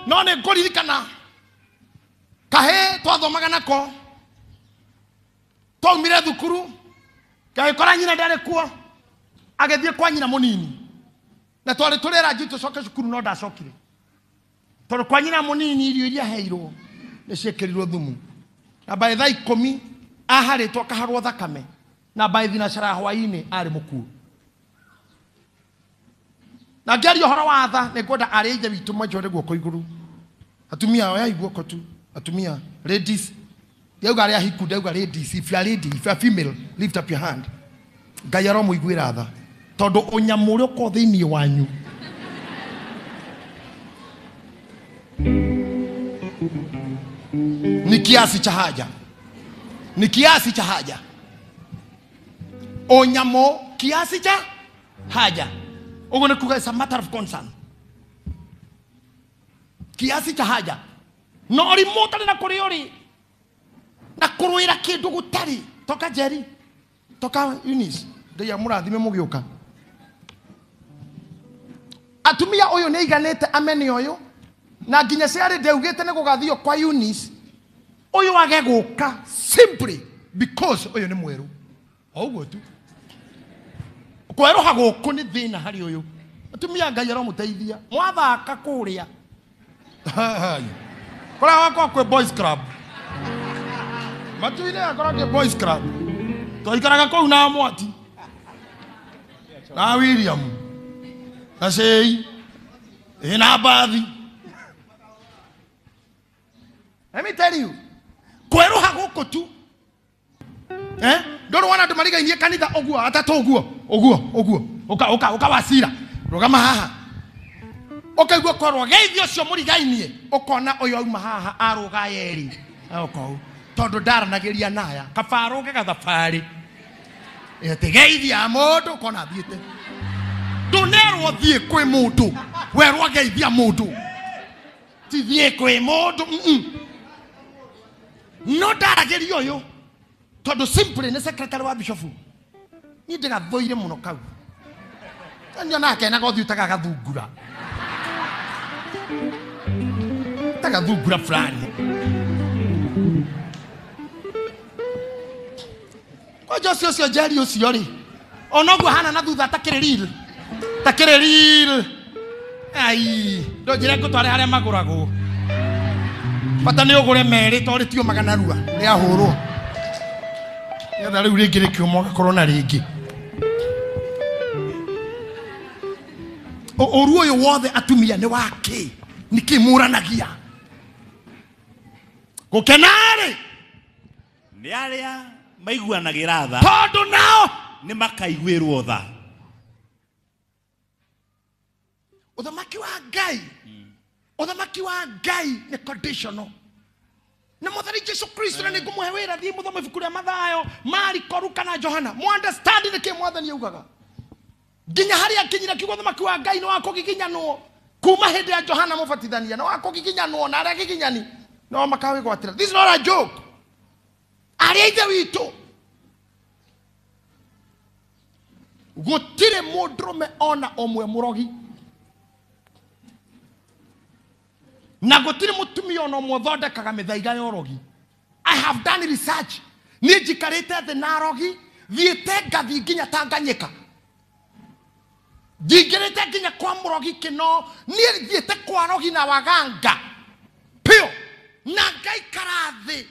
No nĩ ngũririkana kahĩ twathomaga nako twaumire thukuru gagĩkora nyina ndarĩ kuo agĩthiĩ kwa nyina mũnini na twarĩ tũrĩra njui tũcoke cukuru no ndacokire tondũ kwa nyina mũnini irio iria heirwo nĩ ciĩkĩrirwo thumu na by thaa 10 aharĩtwo akaharwo thakame na by thinacara hwaĩ-inĩ arĩ mũkuũ. Na ngĩaria ũhoro wa tha nĩ ngwenda arĩa ithe witũ manjoere guoko igũrũ. Atumia oyai guoko tu. Atumia ladies, ndauga arĩa hiku, ndauga ladies, if you are lady, if you are female, lift up your hand. Ngai aromũiguĩra tha tondũ ũnyamũ ũrĩa ũkoragwo thĩinĩ wanyu ni kiasi cha haja, ni kiasi cha haja. Ũnyamũ kiasi cha haja. Ũguo nĩ kuga it's a matter of concern. Kiasi cha haja. No ũrimũ ũtarĩ na kũrĩa ũrĩ na kũrũĩra kĩndũ gũtarĩ. Toka Jerry, toka Eunice, Ngai amũrathime mũgĩũka. Atumia ũyũ nĩ aiganĩte amene ũyũ na nginya ciarĩ ndaugĩte nĩ gũgathio kwa Eunice ũyũ age gũka simply because ũyũ nĩ mwerũ. O ũguo tu. Kwerũha gũkũ nĩ thĩna harĩ ũyũ. Atumia Ngai aromũteithia. Mwathaka kũrĩa. Kũrĩa wakwa kwĩ boys club. Matu-inĩ akorwo kwĩ boys club. Twaikaraga kũu na Mwati na William na Shei na Mbathi. Let me tell you, kwerũha gũkũ tu. Ndũrĩ wona andũ marigainie kanitha ũguo atatũ ũguo ũguo ũguo ũka ũka ũka wacira rũgama haha ũkaigua korwo geithio ũcio mũrigainie ũkona ũyũ auma haha arũga yerĩ oka ũũ tondũ ndaranagĩria naya kaba arũge gathabarĩ atĩ geithia mũndũ ũkona athiĩte. Ndũnerwo thiĩ kwĩ mũndũ werwo geithia mũndũ ti thiĩ kwĩ mũndũ. No ndaragĩria ũyũ tondũ simply nĩ secretary wa bishofu. Niĩ ndĩgathũire mũno kau. Nyonaga kenaga ũthiũ ta gagathungura. Ta gathungura fulani. Kwanja ũcio ũcio Jerry ũcio rĩ, ona ũguo ahana na thutha takĩrĩ real. Takĩrĩ real. Ai, ndũnjĩre ngũtware harĩa magũragwo. Bata nĩ ũgũre merĩ tondũ rĩtiũmaga narua rĩahũrwo. Nĩgetha rĩu rĩngĩ rĩkĩũma ũgakorwo na rĩngĩ. Ũru ũyũ wothe atumia nĩ wakĩ? Nĩkĩ mũranagia? Gũkena-rĩ nĩ arĩa maiguanagĩra tha tondũ nao nĩ makaiguĩrwo tha. Ũthamaki wa Ngai, ũthamaki wa Ngai nĩ conditional. Na Mwathani Jesu Kristo na nĩngũmũhe wĩra thiĩ mũthome ibuku rĩa Mathayo, Mariko, Luka na Johana. Mu understand nĩkĩ Mwathani augaga. Nginya harĩa akinyire kiugo ũthamaki wa Ngai nĩ wa kũgiginyanwo. Kuma hĩndĩ ya Johana Mũbatithania nĩ wa kũgiginyanwo na arĩa agiginyani no makawĩgwatĩra. This is not a joke. Arĩa ithe witũ gũtirĩ mũndũrũme ona ũmwe mũrogi na gũtirĩ mũtumia ona ũmwe ũthondekaga mĩthaiga ya ũrogi. I have done research. Niĩ njikarĩte thĩ na arogi, thiĩte ngathiĩ nginya Tanganyika, njingĩrĩte nginya kwa mũrogi kĩno. Niĩ thiĩte kwa rogi na waganga pio na ngaikara thĩ.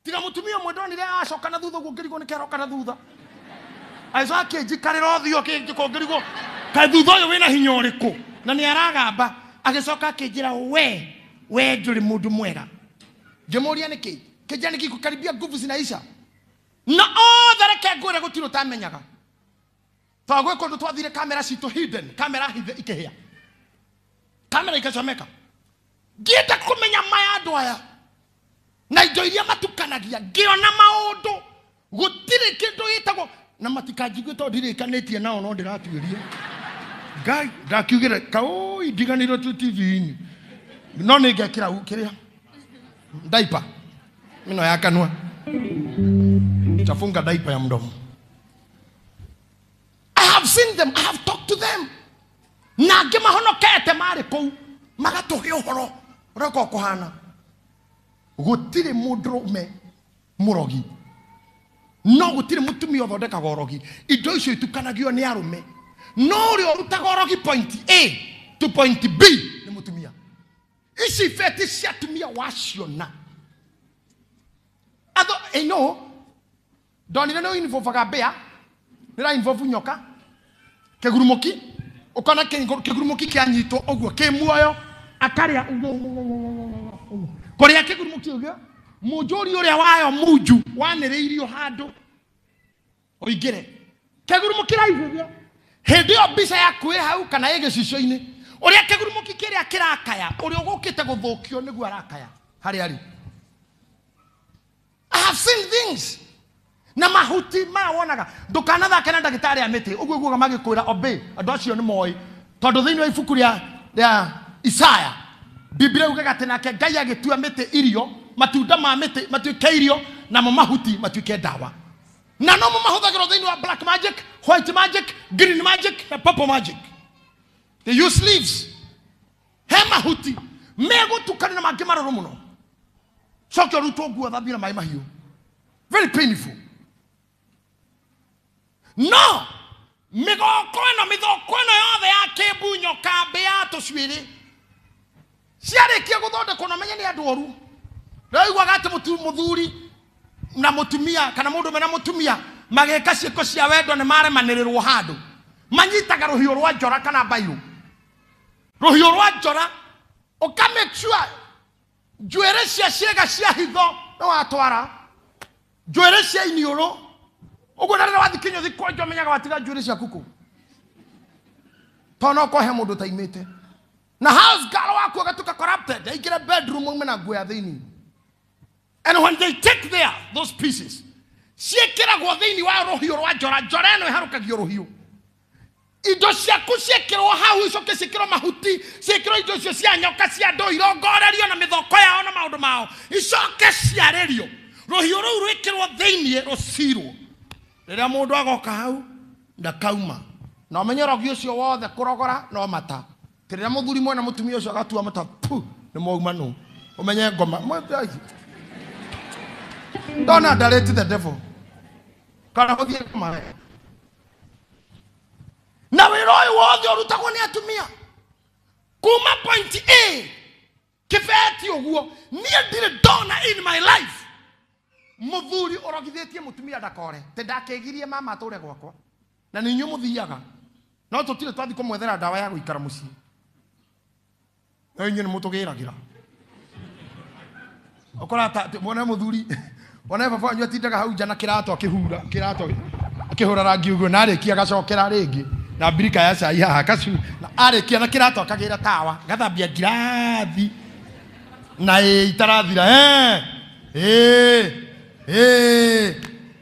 Tiga mũtumia ũmwe ndonire acoka na thutha ũguo ngĩrigwo nĩkĩ aroka na thutha. Agĩcoka akĩnjikarĩra ũthiũ akĩnjĩka ngĩrigwo kaĩ thutha ũyũ wĩna hinya ũrĩkũ, na nĩ aragamba. Agĩcoka akĩnjĩra we ndũrĩ mũndũ mwega. Ngĩmũria nĩkĩ? Kĩnjĩra nĩkĩ kukaribia nguvu zinaisha. Na othe reke ngwĩre gũtirĩ ũtamenyaga. Tondũ gwĩ kũndũ twathire kamera citũ hidden, kamera hithe ikĩhĩa, kamera ikachomeka. Ngĩenda kũmenya maya andũ aya na indo iria matukanagia, ngĩona maũndũ gũtirĩ kĩndũ gĩtagwo na matikanjigue tondũ ndirĩkanĩtie nao no ndĩratuĩria. Ngai ndakiugire kaũi ndiganĩirwo tu TV-inĩ no nĩ ngekĩra kĩrĩa diaper mino ya kanua, tafunga diaper ya mdomo. I have seen them, I have talked to them. Na angĩ mahonokete marĩ kũu magatũhe ũhoro. Ũrĩa gũkoragwo kũhana gũtirĩ mũndũrũme mũrogi no gũtirĩ mũtumia ũthondekaga ũrogi. Indo icio itukanagio nĩ arũme, no ũrĩa ũrutaga ũrogi point A to point B nĩ mũtumia. Ici beti cia atumia waciona atho ĩno ndonire nĩ involvaga mbĩa, nĩ ra involve nyoka, kĩgurumoki, ũkona kĩgurumoki kĩanyitwo ũguo kĩ muoyo akarĩa kũrĩa kĩgurumoki ũguo mũnjũri ũrĩa wayo munju wanĩrĩirio handũ ũingĩre kĩgurumoki raihu ũguo hĩndĩ ĩyo mbica yaku ĩ hau kana ĩ gĩcicio-inĩ ũrĩa kĩgurumoki kĩrĩa kĩrakaya ũrĩa ũgũkĩte gũthũkio nĩguo arakaya harĩa arĩ. I have seen things na mahuti maya wonaga ndũkanathake na ndagĩtarĩ a mĩtĩ ũguo guoga magĩkwĩra obey andũ acio nĩ moĩ tondũ thĩinĩ wa ibuku rĩa Isaya Biblia yugaga atĩ nake Ngai agĩtua mĩtĩ irio, matunda ma mĩtĩ matuĩke irio namo mahuti matuĩke ndawa, na nomo mahũthagĩrwo thĩinĩ wa black magic, white magic, green magic na purple magic. They use leaves. He mahuti megũtukana na mangĩ marũrũ mũno, coke ũrutwo nguo thambio na maĩ mahiũ, very painful. No mĩthoko ĩno yothe ya kĩmbu nyoka mbĩa tũcuĩrĩ ciarĩkia gũthondekwo na menye nĩ andũ oru. Rĩu atĩ mũthuri na mũtumia kana mũndũrũme na mũtumia magĩka ciĩko cia wendo nĩ maremanĩrĩrwo handũ, manyitaga rũhiũ rwa njora kana mbairũ, rũhiũ rwa njora ũka make sure njuĩrĩ cia ciĩga cia hitho nĩ watwara, njuĩrĩ cia iniũrũ ũguo, na rĩrĩa wathiĩ kĩnyũthi kwenja ũmenyaga watiga njuĩrĩ ciaku kũ, tondũ no kũhe mũndũ ũtaimĩte. Na house girl waku agatuĩka corrupted, aingĩre bedroom aume na nguo ya thĩinĩ. And when they take there those pieces ciĩkĩragwo thĩinĩ wa rũhiũ rwa njora, njora ĩno ĩharũkagio rũhiũ, indo ciaku ciĩkĩrwo hau icoke ciĩkĩrwo mahuti, ciĩkĩrwo indo icio cia nyoka cia andũ irongorerio na mĩthoko yao na maũndũ mao, icoke ciarĩrio rũhiũ rũu rwĩkĩrwo thĩinĩ rũcirwo. Rĩrĩa mũndũ agoka hau ndakauma, na ũmenye ũrogi ũcio wothe kũrogora no mata. Rĩrĩa mũthuri mwena mũtumia ũcio agatua mata pu nĩ mwauma nũ, ũmenye ngoma. Don't underrate the devil. Kana gũthiĩ ngoma. Na wĩra ũyũ wothe ũrutagwo nĩ atumia kuma point A kĩbeti ũguo. Niĩ ndirĩ ndona in my life mũthuri ũrogithĩtie mũtumia ndakore tĩ ndakĩgirie mama atũre gwakwa, na nĩ inyuĩ mũthiaga no tũtirĩ twathiĩ kũmwethera ndawa ya gũikara mũciĩ, no inyuĩ nĩ mũtũgĩragĩra. Ũkora ta mwone mũthuri wone baba wanyu atindaga hau nja na kĩratũ akĩhura kĩratũ akĩhũra rangi ũguo, na arĩkia agacokera rĩngĩ na mbirika ya cai haha kacu, na arĩkia na kĩratũ akagĩra tawa gathambia ngirathi na itarathira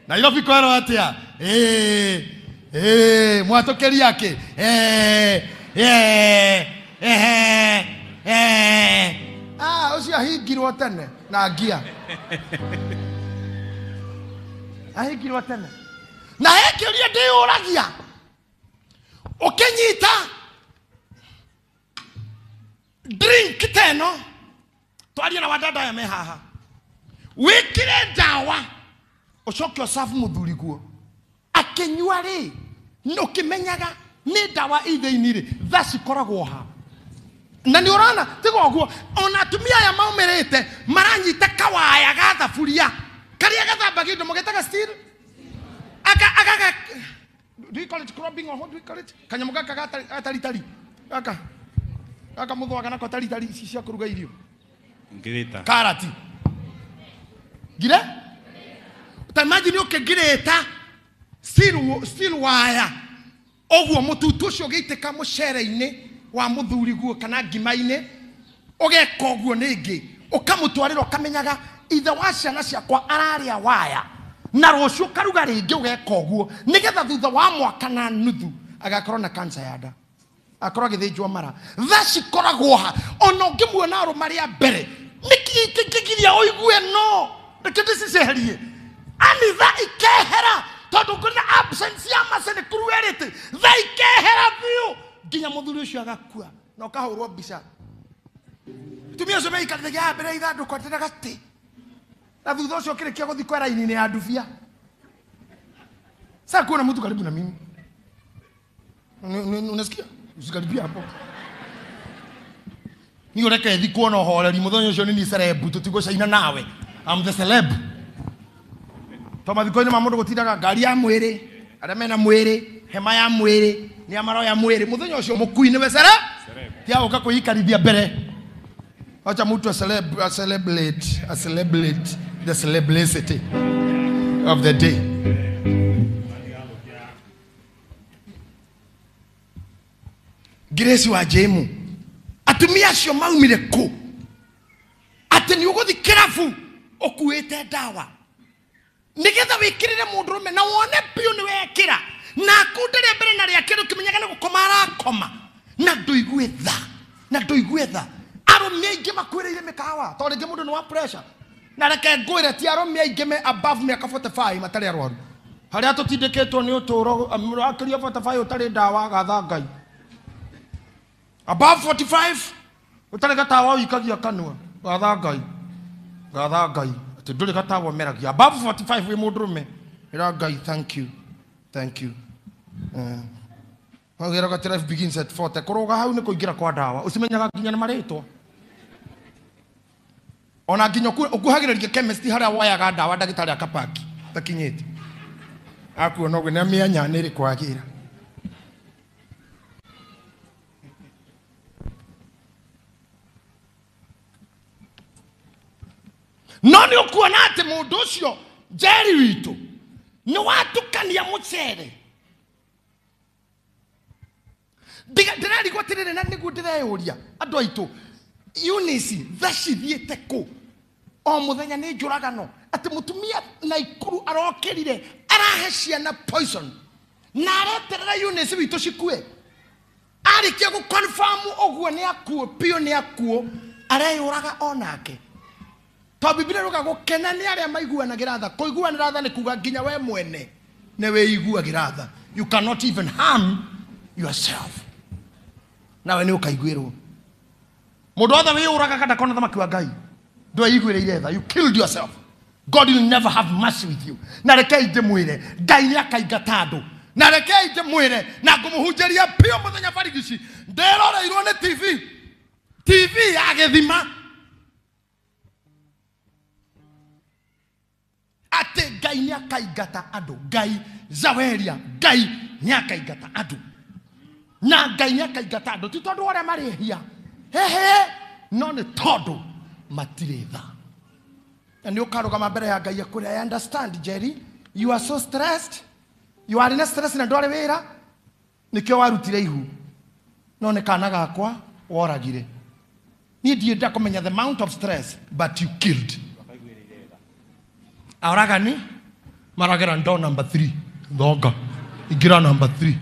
Nairobi kwerwo atĩa mwatũkĩria akĩ ũcio ahingirwo tene na ngia ahingirwo tene. Na he kĩũria ndĩyũragia, ũkĩnyita drink teno twarie na wadada aya me haha, wĩkĩre ndawa ũcoke ũcabu mũthuri guo akĩnyua rĩ, ũkĩmenyaga nĩ ndawa i thĩinĩ rĩ, tha cikoragwo ha. Na nĩ ũrona tiga ũguo ona atumia aya maumĩrĩte maranyita kawaya ga thaburia karĩa gathambagia indo mũgĩtaga steel aka do you call it cropping or what do you call it, kanyamũ gaka gataritari gaka gaka mũthwaga nako taritari ici cia kũruga irio ngirĩta karati ngire ta imagine ũkĩngirĩta steel wire ũguo mũtutu ũcio ũgĩitĩka mũcere-inĩ wa mũthuri guo kana ngima-inĩ ũgeka ũguo nĩngĩ ũkamũtwarĩra ũkamenyaga ithe wa ciana ciakwa ararĩa waya, na rũciũ ũkaruga rĩngĩ ũgeka ũguo nĩgetha thutha wa mwaka na nuthu agakorwo na cancer ya nda, akorwo agĩthĩnjwo mara. Tha cikoragwo ha ona ũngĩmuona arũma rĩa mbere nĩkĩ kĩngĩgiria ũigue no reke ndĩciceherie, ani tha ikehera tondũ kwĩna absence ya mercy nĩ cruelty, tha ikehera biũ nginya mũthuri ũcio agakua na ũkahũrwo mbica. Tumia ũcio meikarĩte ya mbere ithandũkũ atĩ na gatĩ. Na thutha ũcio ũkĩrĩkia gũthiĩ kwa raini-inĩ ya ndubia. Sasa kuona mtu karibu na mimi. Unasikia? Usikaribia hapo. Ni ureke thi kuona uhoreri muthenya ucio ni celeb tutigũcaina nawe. I'm the celeb. To mathiko-inĩ ma mũndũ gũtindaga ngari ya mwĩrĩ, arĩa mena mwĩrĩ, hema ya mwĩrĩ, nĩ amaroya mwĩrĩ. Mũthenya ũcio mũkui nĩwe celeb. Tia ũka kwĩikarithia mbere. Acha mtu a celebrate the celebration of the day. Grace wa Jemu. Atumia acio maumire kũ? Atĩ nĩ ũgũthiĩ kĩrabu ũkuĩte ndawa nĩgetha wĩkĩrĩre mũndũrũme na wone biũ nĩ wekĩra na akunde rĩa mbere na rĩa kerĩ ũkĩmenyaga nĩ gũkoma arakoma na ndũigue tha na ndũigue tha. Arũme aingĩ makuĩrĩire mĩkawa tondũ rĩngĩ mũndũ nĩ wa pressure na reke ngwĩre ti arũme aingĩ me above mĩaka 45 matarĩ arwaru harĩa tũtindĩkĩtwo nĩ ũtũũro akĩria 45 ũtarĩ ndawa gatha Ngai. Above 45 ũtarĩ gatawa ũikagia kanua gatha Ngai gatha Ngai atĩ ndũrĩ gatawa ũmeragia. Above 45 wĩ mũndũrũme ĩra Ngai thank you thank you. Wagĩra atĩ life begins at 40 kũrũga hau nĩ kũingĩra kwa ndawa ũcimenyaga nginya nĩ marĩtwa ona nginya ũkuhagĩrĩria chemist harĩa woyaga ndawa ndagĩtarĩ akapaki takinyĩte akuona ũguo nĩ mĩanya nĩ ĩrĩkũ agĩra. No nĩ ũkuona atĩ mũndũ ũcio Jerry witũ nĩ watukania mũcere. Ndĩrarigwo atĩrĩrĩ na nĩguo ndĩreyũria andũ aitũ Eunice tha cithiĩte kũ? O mũthenya nĩ njũragano atĩ mũtumia Naikuru arokĩrire arahe ciana poison na areterera Eunice witũ cikue. Arĩkia gũ-confirm ũguo nĩ akuo biũ nĩ akuo areyũraga onake. To Biblia ruga gũkena nĩ arĩa maiguanagĩra tha. Kũiguanĩra tha nĩ kuga nginya we mwene nĩ wĩiguagĩra tha. You cannot even harm yourself. Nawe nĩ ũkaiguĩrwo. Mũndũ wothe wĩyũragaga ndakona thamaki wa Ngai. Ndweiguĩrĩire tha. You killed yourself. God will never have mercy with you. Na rekei ndĩmwĩre Ngai nĩ akaingata andũ. Na rekei ndĩmwĩre na ngũmũhunjĩria biũ mũthenya barigici. Ndĩroreirwo nĩ TV. TV ya gĩthima. Atĩ Ngai nĩ akaingata andũ. Ngai Zaweria Ngai nĩ akaingata andũ. Na Ngai nĩ akaingata andũ ti tondũ arĩa marĩhia hehe no nĩ tondũ matirĩ tha. Na nĩ ũkarũgama mbere ya Ngai akwĩre I understand Jerry, you are so stressed. You are in a stress na ndwarĩ wĩra nĩkĩo warutire ihu no nĩ kana gakwa woragire. Niĩ ndienda kũmenya the amount of stress but you killed. Aoragani maragera door number 3 thonga ingira number 3